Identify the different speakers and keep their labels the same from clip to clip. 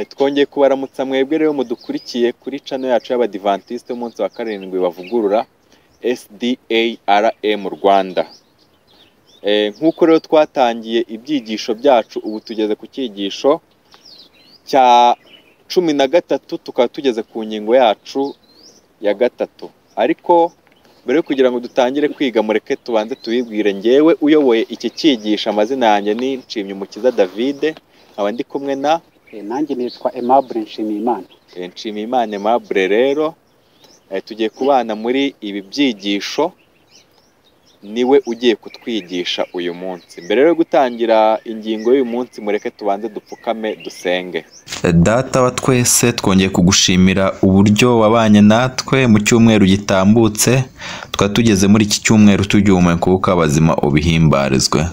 Speaker 1: Twongeye kubaramutsa mwebwe rero mudukurikiye kuri channel yacu y'Abadiventiste umunsi wa karindwi bavugurura SDARM Rwanda. Nk'uko rero twatangiye ibyigisho byacu, ubu tugeze ku cyigisho cya 13, tukaba tugeze ku ngingo yacu ya 3. Ariko mbere yo kugira ngo dutangire kwiga, mureke tubanze tubibwire. Ngewe uyoboye iki cyigisho, amazina yanjye ni Nshimyumukiza David, nkaba ndi kumwe na
Speaker 2: nanjye nitwa Aimable Nshimiyimana.
Speaker 1: Nshimiyimana Aimable. Rero tugiye kubana muri ibi byigisho, niwe ugiye kutwigisha uyu munsi. Mbere yo gutangira ingingo y'uyu munsi, mureke tubanze dupfukame dusenge.
Speaker 3: Data wa twese, twongeye kugushimira uburyo wabanye natwe mu cyumweru gitambutse. Tukaba tugeze muri iki cyumweru tugihumeka kuko abazima ubihimbarizwe.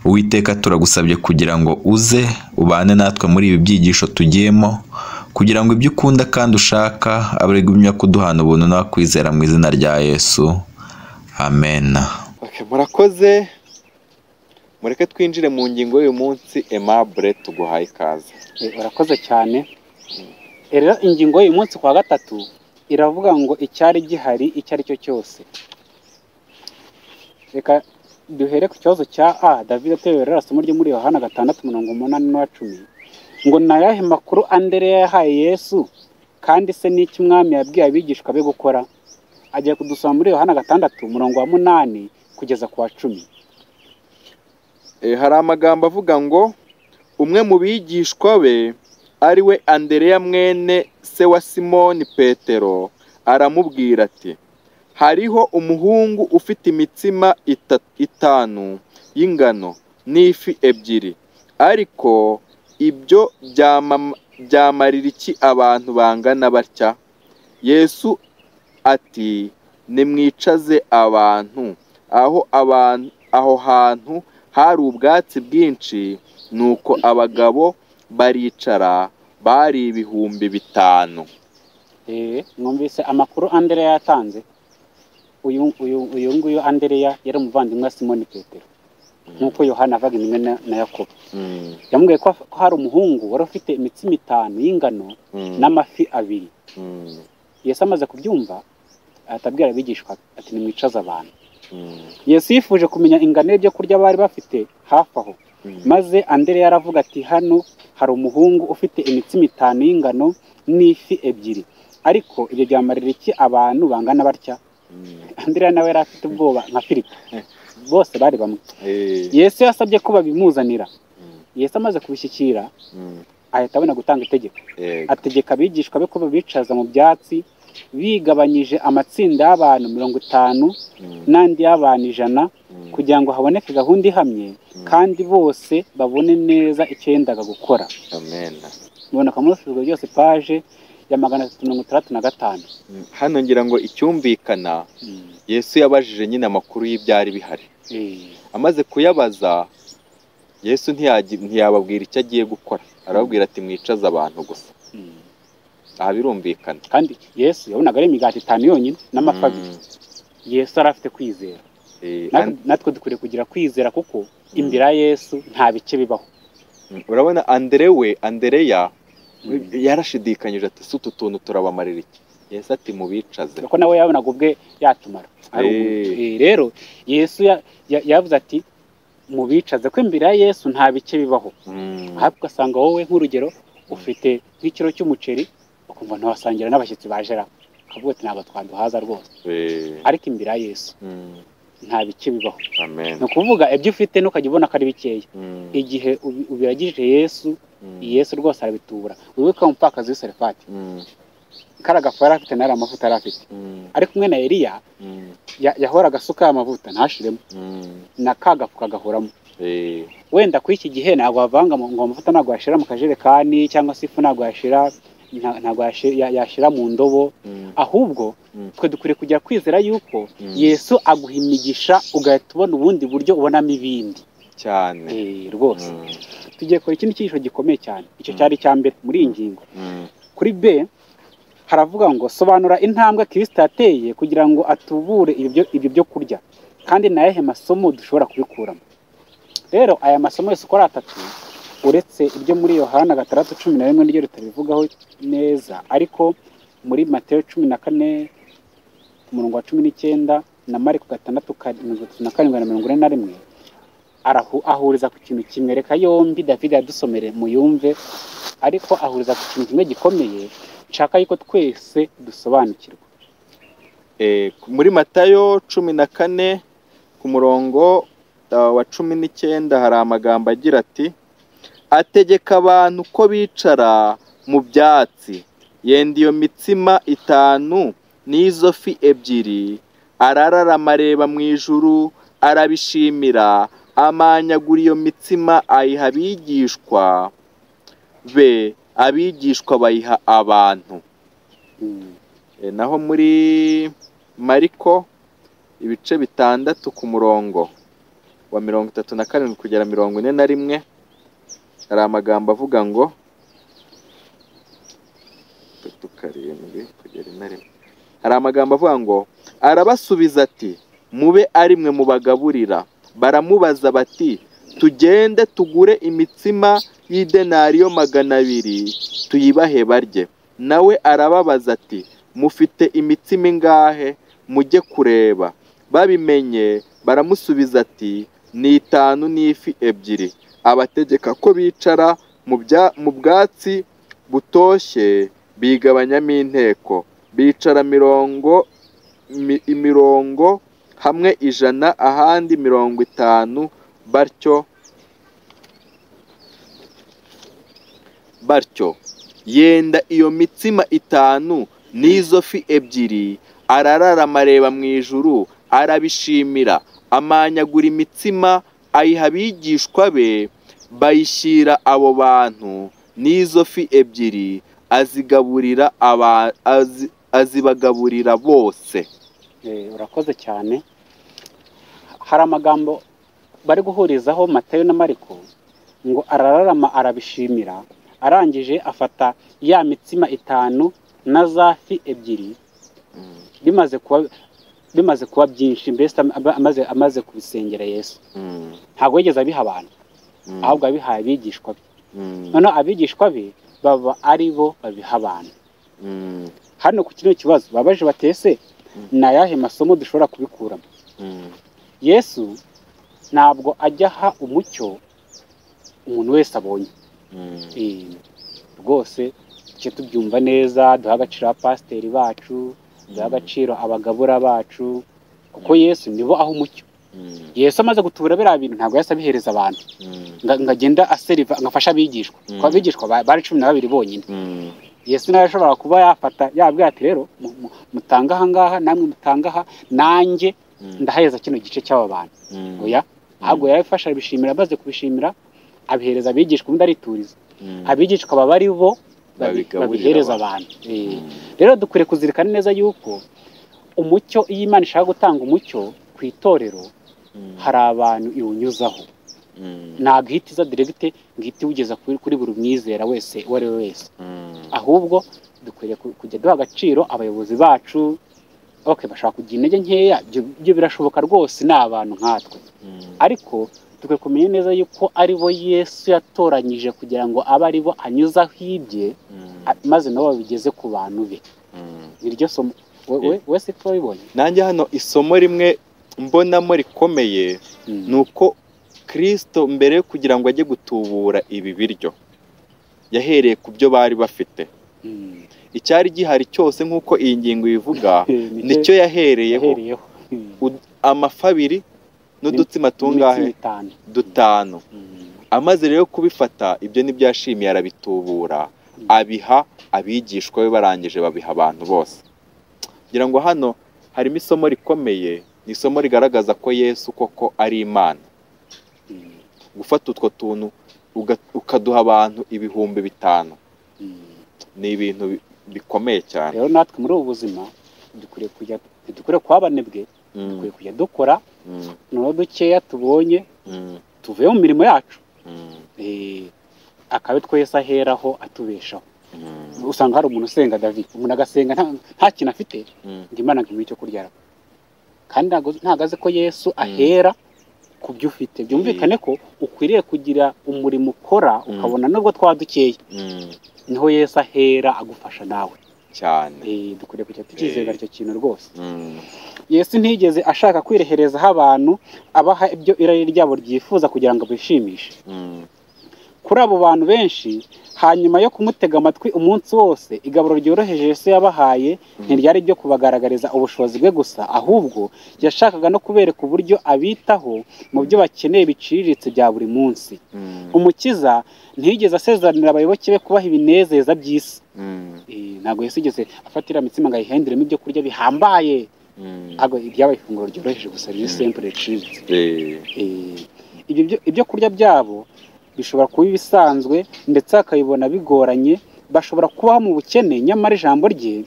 Speaker 3: Uwiteka, turagusabye kugira ngo uze ubane natwe muri ibi byigisho tugiyemo, kugira ngo ibyo ukunda kandi ushaka abe gumya kuduhana ubuntu no kwizera, mu izina rya Yesu, amen.
Speaker 1: Okay, murakoze. Mureke twinjire mu ngingo y'uyu munsi. Aimable, tuguhaye ikaze.
Speaker 2: Urakoze cyane. Rero ingingo y'uyu munsi kwa 3 iravuga ngo icyari gihari icyo ari cyo cyose. Reka duhere ku kibazo cya A. David atuyobora isomo ryo muri Yohana 6:8-10, ngo ni ayahe makuru Andereya yahaye Yesu, kandi se n'iki umwami yabwiye abigishwa be gukora? Agiye kudusoma muri Yohana 6:8 kugeza ku wa 10.
Speaker 1: Hari amagambo avuga ngo umwe mu bigishwa be, ari we Andereya mwene se wa Simoni Petero, aramubwira ati: "Hariho umuhungu ufite imitsima 5 y'ingano n'ifi 2, ariko ibyo byamarira iki abantu bangana batya?" Yesu ati: "Nimwicaze abantu." Aho hantu hari ubwatsi bwinshi, nuko abagabo baricara, bari 5,000.
Speaker 2: Mwumvise amakuru Andereya yatanze. Uyu nguyu Andereya yari umuvandimwe wa Simoni Petero, nk'uko Yohana avuga imwe na Yakobo. Yamubwiye ko hari umuhungu wari ufite imitsima 5 y'ingano n'amafi 2. Yesu amaze kubyumva atabwira abigishwa ati: "Nimwicaze abantu." Yesu yifuje kumenya ingano y'ibyo kurya bari bafite hafi aho, maze Andereya aravuga ati: "Hano hari umuhungu ufite imitsima 5 y'ingano n'ifi 2, ariko ibyo byamarira iki abantu bangana batya?" Andereya nawe yari afite ubwoba nka Filipo, bose bari bamwe. Yesu yasabye ko babimuzanira. Yesu amaze kubishyikira ahita abona gutanga itegeko. Ategeka abigishwa be ko babicaza mu byatsi, bigabanyije amatsinda y'abantu 50 n'andi y'abantu 100, kugira ngo haboneke gahunda ihamye kandi bose babone neza icyo yendaga gukora.
Speaker 1: Amen.
Speaker 2: Muboneka muri Filipo byose paje ya 365.
Speaker 1: Hano ngira ngo icyumvikana, Yesu yabajije nyine amakuru y'ibyari bihari. Amaze kuyabaza, Yesu ntiyababwira icyo agiye gukora, arababwira ati: "Mwicaze abantu gusa." Aha birumvikana.
Speaker 2: Kandi Yesu yabonaga ari imigati 5 yonyine n'amafi 2. Yesu yari afite kwizera. Natwe dukwiriye kugira kwizera, kuko imbere ya Yesu nta bice bibaho.
Speaker 1: Urabona Andereya yarashidikanyije ati: "Si utu tuntu turabamarira iki?" Yesu ati: "Mubicaze."
Speaker 2: Kuko nawe yabonaga ubwe yatumara. Rero Yesu yavuze ati: "Mubicaze," ko imbere ya Yesu nta bice bibaho. Ahubwo ugasanga wowe nk'urugero ufite nk'ikiro cy'umuceri, ukumva ntiwasangira n'abashyitsi bajera, ukavuga ati: "Ntabwo twaduhaza rwose." Ariko imbere ya Yesu nta bice bibaho. Ni ukuvuga ibyo ufite ntukajya ubona ko ari bikeya. Igihe ubiragije Yesu, Yesu rwose arabitubura. Wibuke umupfakazi w'i Sarefati, kariya gafu yari afite n'ariya amavuta yari afite, ari kumwe na Eliya, yahoraga asuka amavuta ntashiremo, na ka gafu kagahoramo. Wenda kuri iki gihe ntabwo bavanga ngo amavuta ntabwo yashira mu kajerekani, cyangwa se ifu ntabwo yashira, ntabwo yashira mu ndobo. Ahubwo twe dukwiriye kugira kwizera yuko Yesu aguha imigisha, ugahita ubona ubundi buryo ubonamo ibindi
Speaker 1: cyane.
Speaker 2: Rwose tugiye kora ikindi cyigisho gikomeye cyane. Icyo cyari icya mbere muri iyi ngingo. Kuri B haravuga ngo sobanura intambwe Kristo yateye kugira ngo atubure ibyo byo kurya, kandi ni ayahe masomo dushobora kubikuramo. Rero aya masomo yose uko ari 3 Uretse ibyo muri Yohana 6:11 niryo ritabivugaho neza, ariko muri Mateyo 14 umurongo wa 19 na Mariko 6:37 na 41 ahuriza ku kintu kimwe. Reka yombi David yadusomere muyumve, ariko ahuriza ku kintu kimwe gikomeye nshaka yuko twese dusobanukirwa.
Speaker 1: Muri Matayo 14 ku murongo wa 19 hari amagambo agira ati: ategeka abantu ko bicara mu byatsi, yenda iyo mitsima 5 n'izo fi 2, arararama areba mu ijuru, arabishimira, amanyagura iyo mitsima ayiha abigishwa be, abigishwa bayiha abantu. Naho muri Mariko ibice 6 ku murongo wa 37 kugera 41 hari amagambo avuga ngo 37 kugera 41, hari amagambo avuga ngo arabasubiza ati mube ari mwe mubagaburira. Baramubaza bati tugende tugure imitsima y'idenariyo 200 tuyibahe barye. Nawe arababaza ati mufite imitsima ingahe? Mujye kureba. Babimenye baramusubiza ati ni 5 n'ifi 2. Abategeka ko bicara mu bwatsi butoshye, bigabanyamo inteko, bicara imirongo hamwe 100 ahandi 50, batyo yenda iyo mitsima 5 n'izo fi 2, arararama areba mu ijuru, arabishimira, amanyagura imitsima ayiha abigishwa be, bayishyira abo bantu, n'izo fi 2 azigaburira azibagaburira bose.
Speaker 2: Urakoze cyane. Hari amagambo bari guhurizaho Matayo na Mariko ngo arararama arabishimira, arangije afata ya mitsima 5 na za fi 2, bimaze kuba byinshi, mbese amaze kubisengera Yesu. Ntabwo yigeze abiha abantu, ahubwo abihaye abigishwa be. Noneho abigishwa be baba ari bo babiha abantu. Hano ku kino kibazo babaje batese ni ayahe masomo dushobora kubikuramo? Yesu ntabwo ajya aha umucyo umuntu wese abonye. Rwose tujye tubyumva neza, duha agaciro abapasiteri bacu, duha agaciro abagabura bacu, kuko Yesu nibo aho umucyo. Yesu amaze gutubura biriya bintu ntabwo yahise abihereza abantu, ngo agenda aseriva ngo afashe abigishwa, kuko abigishwa bari 12 bonyine. Yesu nawe ashobora kuba yafata yabwira ati rero mutanga aha ngaha, namwe mutanga aha, nanjye ndaheza kino gice cy'aba bantu. Oya, ahubwo yarabifasha arabishimira, amaze kubishimira abihereza abigishwa, ubundi arituriza. Abigishwa baba ari bo babihereza abantu. Rero dukwiriye kuzirikana neza yuko umucyo, iyo Imana ishaka gutanga umucyo ku itorero, hari abantu iwunyuzaho. Ntabwo ihita iza diregite ngo ihite iwugeza kuri buri mwizera wese uwo ari we wese. Ahubwo dukwiriye kujya duha agaciro abayobozi bacu. Okay, bashaka kugira intege nkeya, ibyo birashoboka rwose, ni abantu nkatwe. Ariko dukwiye kumenya neza yuko ari bo Yesu yatoranyije kugira ngo abe ari bo anyuzaho ibye, maze nabo babigeze ku bantu be. Iryo somo wese twabibonye.
Speaker 1: Nanjye hano isomo rimwe mbonamo rikomeye ni uko Kristo mbere yo kugira ngo ajye gutubura ibi biryo yahereye ku byo bari bafite. Icyari gihari cyose nk'uko iyi ngingo ivuga nicyo yahereyeho. Amafi 2 n'udutsima tungahe? 5. Amaze rero kubifata ibyo nibyo yashimiye arabitubura, abiha abigishwa be, barangije babiha abantu bose. Ngira ngo hano harimo isomo rikomeye, ni isomo rigaragaza ko Yesu koko ari Imana. Gufata utwo tuntu ukaduha abantu 5,000 ni ibintu bikomeye cyane.
Speaker 2: Rero natwe muri ubu buzima dukwiriye kujya, dukwiriye kuba abanebwe, dukwiriye kujya dukora noneho dukeya tubonye tuvuye mu mirimo yacu, akabe twese aheraho atubeshaho. Usanga hari umuntu usenga David, umuntu agasenga nta kintu afite, ngo Imana nkimuhe icyo kurya, kandi ntabwo azi ko Yesu ahera Ku byo ufite. Byumvikane ko ukwiriye kugira umurimo ukora, ukabona nubwo twaba dukeya, niho Yesu ahera agufasha nawe
Speaker 1: cyane.
Speaker 2: Dukwiriye kujya tukizera icyo kintu rwose. Yesu ntiyigeze ashaka kwireherezaho abantu, abaha ibyo irari ryabo ryifuza kugira ngo bishimishe. Kuri abo bantu benshi, hanyuma yo kumutega amatwi umunsi wose, igaburo ryoroheje Yesu yabahaye ntiryari ryo kubagaragariza ubushobozi bwe gusa, ahubwo yashakaga no kubereka uburyo abitaho mu byo bakeneye biciriritse bya buri munsi. Umukiza ntiyigeze asezeranira abayoboke be kubaha ibinezeza by'isi. Ntabwo Yesu yigeze afatira imitsima ngo ayihenderemo ibyo kurya bihambaye, ahubwo ryabaye ifunguro ryoroheje gusa, riri simple, riciriritse. Ibyo kurya byabo bishobora kuba ibisanzwe, ndetse akabibona bigoranye, bashobora kubaho mu bukene, nyamara ijambo rye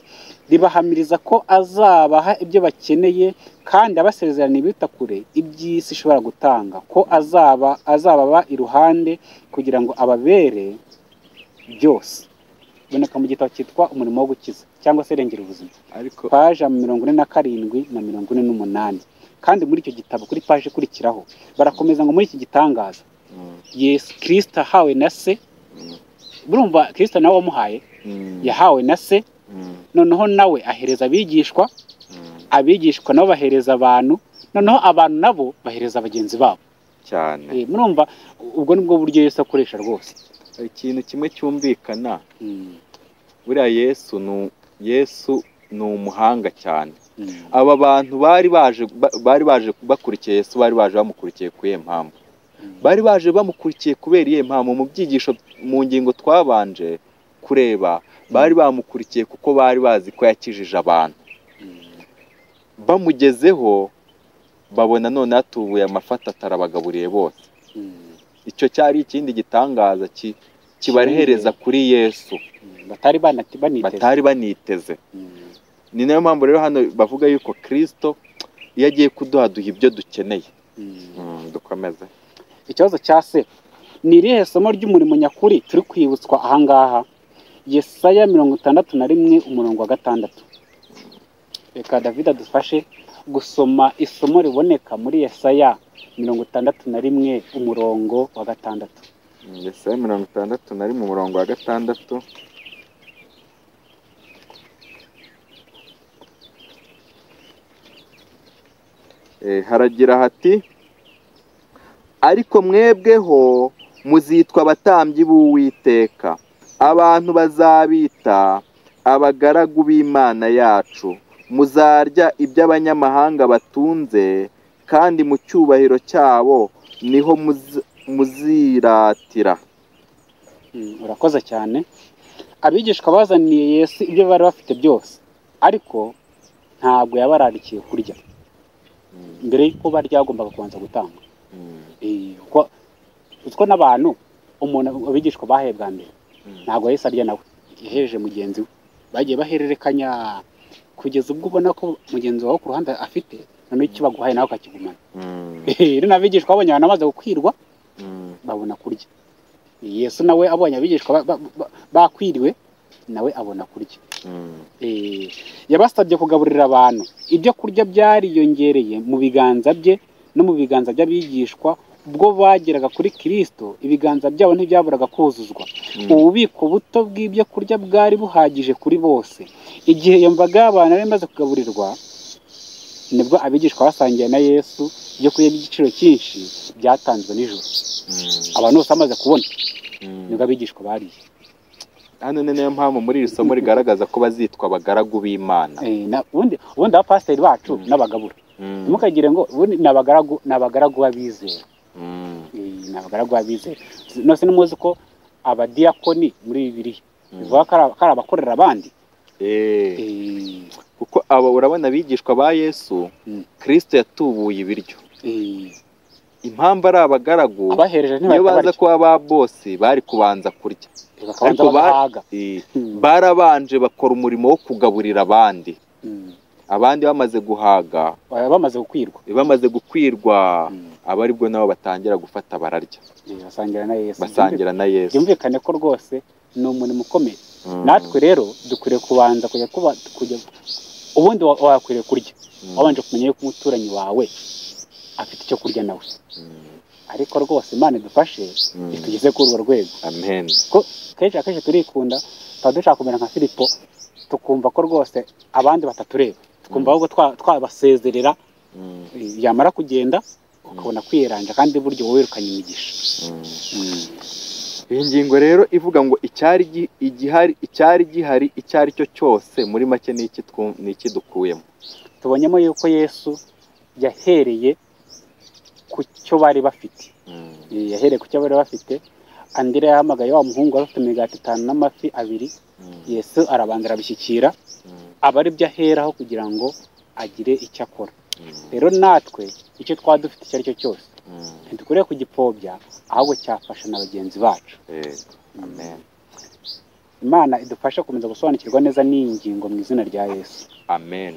Speaker 2: ribahamiriza ko azabaha ibyo bakeneye, kandi abasezerana ibita kure iby'isi ishobora gutanga, ko azababa iruhande kugira ngo ababere byose. Boneka mu gitabo cyitwa Umurimo wo Gukiza cyangwa se Irengera Ubuzima,
Speaker 1: Ariko
Speaker 2: paje 47 na 48. Kandi muri icyo gitabo kuri paje ikurikiraho barakomeza ngo muri iki gitangaza Yesu Kristo ahawe na se, burumva Kristo nawe wamuhaye, yahawe na se, noneho nawe ahereza abigishwa, abigishwa nabo bahereza abantu, noneho abantu nabo bahereza bagenzi babo
Speaker 1: cyane.
Speaker 2: Murumva ubwo nibwo buryo Yesu akoresha rwose.
Speaker 1: Ikintu kimwe cyumvikana, buriya Yesu ni umuhanga cyane. Aba bantu bari baje bakurikiye Yesu, bari baje bamukurikiye ku mpamvu, bari baje bamukurikiye kubera iyihe mpamvu? Mu byigisho, mu ngingo twabanje kureba, bari bamukurikiye kuko bari bazi ko yakijije abantu. Bamugezeho babona none atubuye amafata atarabagaburiye bose. Icyo cyari ikindi gitangaza kibarehereza kuri Yesu batari baniteze. Ni nayo mpamvu rero hano bavuga yuko Kristo iyo agiye kuduha duha ibyo dukeneye. Dukomeze.
Speaker 2: Ikibazo cya se ni irihe somo ry'umurimo nyakuri turi kwibutswa ahangaha? Yesaya 61 umurongo wa 6. Reka David adufashe gusoma isomo riboneka muri Yesaya 61 umurongo wa 6.
Speaker 1: Yesaya 61 umurongo wa 6. Haragira hati: ariko mwebweho muzitwa abatambyi b'Uwiteka, abantu bazabita abagaragu b'Imana yacu, muzarya iby'abanyamahanga batunze, kandi mu cyubahiro cyabo niho muziratira.
Speaker 2: Urakoze cyane. Abigishwa bazaniye Yesu ibyo bari bafite byose, ariko ntabwo yabararikiye kurya. Mbere y'uko barya bagombaga kubanza gutanga. Utwo n'abantu umuntu abigishwa bahaye bwa mbere ntabwo yahise arya nawe, yahereje mugenzi we, bagiye bahererekanya kugeza ubwo ubona ko mugenzi wawe ku ruhande afite, noneho icyo baguhaye nawe ukakigumana. Rero n'abigishwa babonye abantu bamaze gukwirwa babona kurya. Yesu nawe abonye abigishwa bakwiriwe nawe abona kurya. Yabasabye kugaburira abantu. Ibyo kurya byariyongereye mu biganza bye no mu biganza by'abigishwa. Ubwo bageraga kuri Kristo, ibiganza byabo ntibyaburaga kuzuzwa. Ububiko buto bw'ibyo kurya bwari buhagije kuri bose. Igihe iyo mbaga y'abantu yari imaze kugaburirwa, nibwo abigishwa basangiye na Yesu ibyo kurya by'igiciro cyinshi byatanzwe nijoro. Abantu bose bamaze kubona, nibwo abigishwa bariye.
Speaker 1: Hano ni nayo mpamvu muri iri somo rigaragaza ko bazitwa abagaragu b'Imana.
Speaker 2: Ubundi abapasiteri bacu n'abagabura, ntimukagire ngo ubundi ni abagaragu b'abizera. Ni abagaragu b'abizera. Nose nimuzi ko abadiyakoni muri Bibiliya bivuga ko ari abakorera abandi.
Speaker 1: Kuko aba urabona abigishwa ba Yesu, Kristo yatubuye ibiryo. Impamvu ari abagaragu, iyo baza kuba ba bosi bari kubanza kurya, ariko barabanje bakora umurimo wo kugaburira abandi. Abandi bamaze guhaga, bamaze gukwirwa, aba aribwo nabo batangira gufata bararya, basangira na Yesu.
Speaker 2: Byumvikane ko rwose ni umurimo ukomeye. Natwe rero dukwiriye kubanza kujya ubundi wakwiriye kurya wabanje kumenya yuko umuturanyi wawe afite icyo kurya nawe. Ariko rwose Imana idufashe itugeze kuri urwo rwego.
Speaker 1: Amen.
Speaker 2: Ko kenshi akenshi turikunda, tuba dushaka kumera nka Filipo, tukumva ko rwose abandi batatureba, tukumva ahubwo twabasezerera, yamara kugenda ukabona kwiyeranja, kandi buryo wowe wirukanye imigisha.
Speaker 1: Iyi ngingo rero ivuga ngo icyari gihari icyo ari cyo cyose, muri make ni iki dukuyemo?
Speaker 2: Tubonyemo yuko Yesu yahereye ku cyo bari bafite. Yahereye ku cyo bari bafite. Andrea yahamagaye wa muhungu wari ufite imigati 5 n'amafi 2, Yesu arabanza arabishyikira, aba ari byo aheraho kugira ngo agire icyo akora. Rero natwe icyo twaba dufite icyo ari cyo cyose ntidukwiriye kugipfobya, ahubwo cyafasha na bagenzi bacu.
Speaker 1: Amen.
Speaker 2: Imana idufasha gukomeza gusobanukirwa neza n'iyi ngingo mu izina rya Yesu.
Speaker 1: Amen.